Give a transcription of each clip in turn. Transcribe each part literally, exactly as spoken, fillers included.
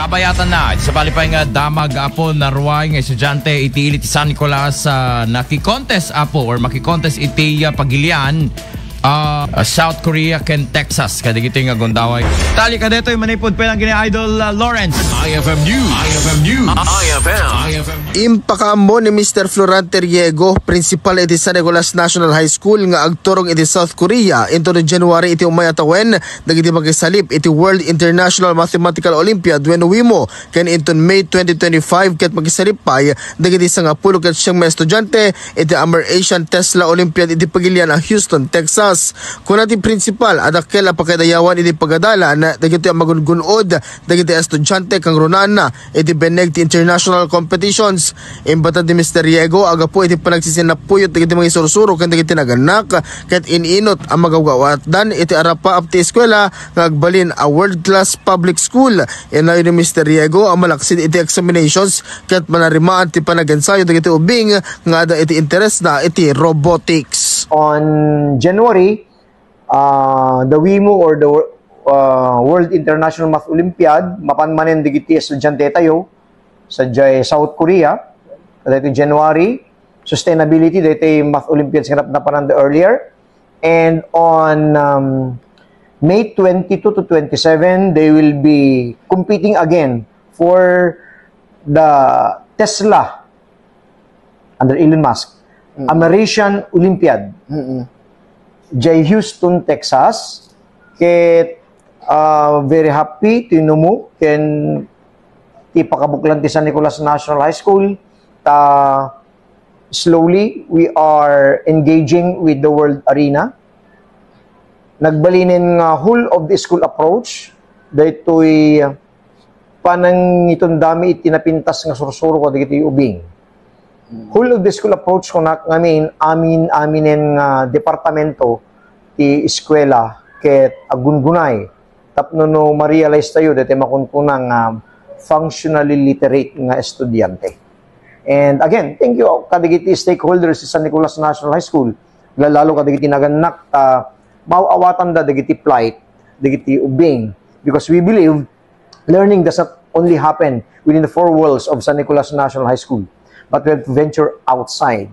Abayatan na, sabali pay nga damag, Apo, naruay nga estudiante iti ili ti San Nicolas, ah, naki-contest, Apo, or maki-contest iti, ah, pagilian, ah, South Korea ken Texas, kadagitoy nga gundaway. Tali ka detoy, manipod pay lang kini Idol, ah, Lawrence. I F M News. I F M News. I F M. I F M. Impakaammo ni Mister Florante Riego, principal iti San Nicolas National High School nga agturong iti South Korea, inton January iti umay a tawen, dagiti makisalip iti World International Mathematical Olympiad wenno WIMO, ken inton May twenty twenty-five ket makisalip pay dagiti sangapulo ket siam nga estudiante iti Amer Asian Tesla Olympiad iti pagilian a Houston, Texas. Kuna ti principal a dakkel a pakaidayawan iti pagadalan dagitoy a magungun-od dagiti estudiante kangrunaanna iti binneg ti international competitions. Imbated ni Mister Riego a gapu iti panagsisinnapuyot dagiti mangisursuro ken dagiti nagannak ket in-inut a magawgawatdan iti arapaap ti eskuela nga agbalin a world-class public school. Inayon ni Mister Riego a malaksid iti examinations ket manarimaan ti panagensayo dagiti ubing nga adda iti interesna iti robotics. On January, ah, the WIMO or the, ah, World International Math Olympiad, mapan manen dagiti estudiante tayo, sadiay South Korea, kadagiti January, sustainability, dagiti math Olympiads nga nap-, napanan the earlier. And on, um, May twenty-two to twenty-seven, they will be competing again for the Tesla under Elon Musk, Mm. American Olympiad, Mm-mm. jay Houston, Texas. Ket, ah, very happy ti numo ken ti pakabuklan ti San Nicolas National High School. Ta slowly, we are engaging with the world arena. Nagbalinen nga whole of the school approach, daytoy panangitundami iti napintas nga sursuro kadagiti ubing. Whole of the school approach kunak ngamin, amin-aminen nga departamento ti eskuela ket agungunay tapno no ma-realize tayo daytoy makunkuna nga functionally literate nga estudiante. And again, thank you kadagiti stakeholders sa San Nicolas National High School, lalalo kadagiti nagannak ta maaw-awatanda dagiti plight dagiti ubing, because we believe learning does not only happen within the four walls of San Nicolas National High School, but we have to venture outside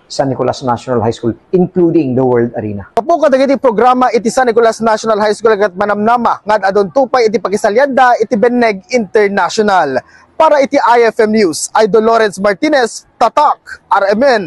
San Nicolas National High School, including the World Arena. Gapu kadagiti programa iti San Nicolas National High School ket manamnama nga ad-adunto pay iti pakisalianda iti Benneg International. Para iti I F M News, Idol Lawrence Martinez, Tatak, R M N.